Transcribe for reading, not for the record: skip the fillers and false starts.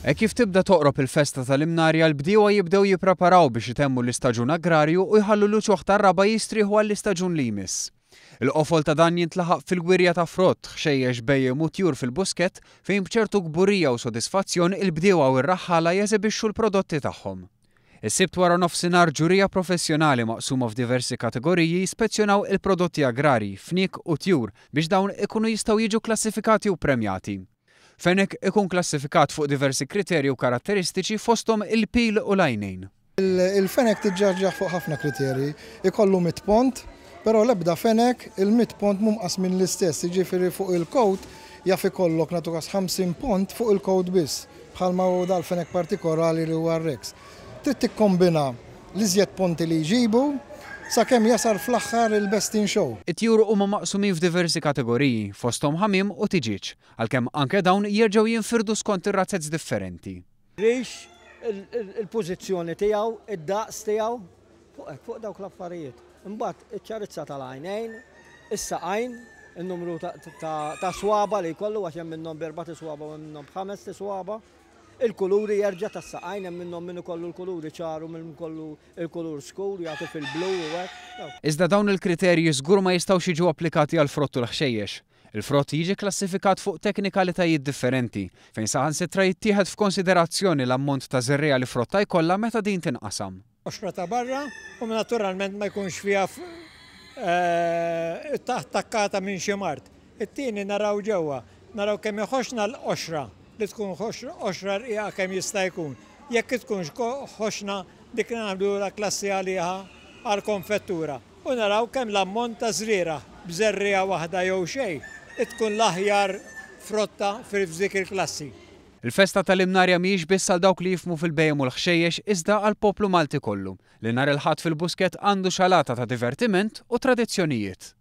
Hekk kif tibda toqrob il-festa tal-Imnarja l-bdiewa jibdew jippreparaw biex itemmu l-istaġun agrarju u jħallu l-uċuħ tar-raba' jistrieħu għall-istaġun li jmiss. Il-qofol ta' dan jintlaħaq fil-wirja ta' frott, ħxejjex, bhejjem u tjur fil-Buskett fejn b'ċertu kburija u sodisfazzjon il-bdiewa u r-raħħala jeżebixxu l-prodotti tagħhom. Is-Sibt wara nofsinhar ġurija professjonali maqsuma f'diversi kategoriji spezzjonaw il-prodotti agrarji, fniek u tjur biex dawn ikunu jistgħu jiġu kklassifikati u ppremjati. Fenek ikun klassifikat fuq diversi kriterji u karatteristiċi fosthom il-pil u l-għajnejn. Il-fenek tiġġaġġaħ fuq ħafna kriterji. Ikollu mitt pont, però l-ebda fenek il-mitt pont mhu mqassmin l-istess, jiġifieri fuq il-coat jaf ikollok nagħtu każ 50 pont fuq il-coat biss, bħalma hu dal-fenek partikolari li huwa r-Rex. Trid tikkombina l-iżjed ponti li jġibu sakemm jasal fl-aħħar il-best in show. It-tjur huma maqsumin f'diversi kategoriji, fosthom ħamiem u tiġieġ. Għalkemm anke dawn jerġgħu jinfirdu skont ir-razzez differenti. Rix, il-pożizzjoni tiegħu, id-daqs tiegħu, fuq hekk, fuq dawk l-affarijiet. Imbagħad iċ-ċarizza tal-għajnejn, is-saqajn, in-numru ta' swaba li jkollu għax hemm minnhom b'erbat iswaba u hemm minnhom b'ħamest iswaba. Il-kuluri jerġa' tas-saqajn hemm minnhom min ikollu l-kuluri ċar u min ikollu l-kulur skur jagħti fil-blu u hekk. Iżda dawn il-kriterji żgur ma jistgħux jiġu applikati għall-frott u l-ħxejjex. Il-frott jiġi kklassifikat fuq teknikalitajiet differenti, fejn saħansitra jittieħed f'konsiderazzjoni l-ammont ta' żerriegħa li frotta jkollha meta din tinqasam. Qoxra ta' barra u naturalment ma jkunx fiha attakkata minn xi mard. It-tieni naraw ġewwa, naraw kemm hi ħoxna l-qoxra, li tkun qoxra rqiqa kemm jista' jkun. Jekk tkunx ħoxna dik nagħmlulha klassi għaliha għall-konfettura. U naraw kemm l-ammont ta' żrieragħ b'żerriegħa waħda jew xejn tkun l-aħjar frotta f'dik il-klassi. Il-festa tal-Imnarja mhijiex biss għal dawk li jifhmu fil-bhejjem u l-ħxejjex iżda għall-poplu Malti kollu, li nhar il-Ħadd fil-Buskett għandu xalata ta' divertiment u tradizzjonijiet.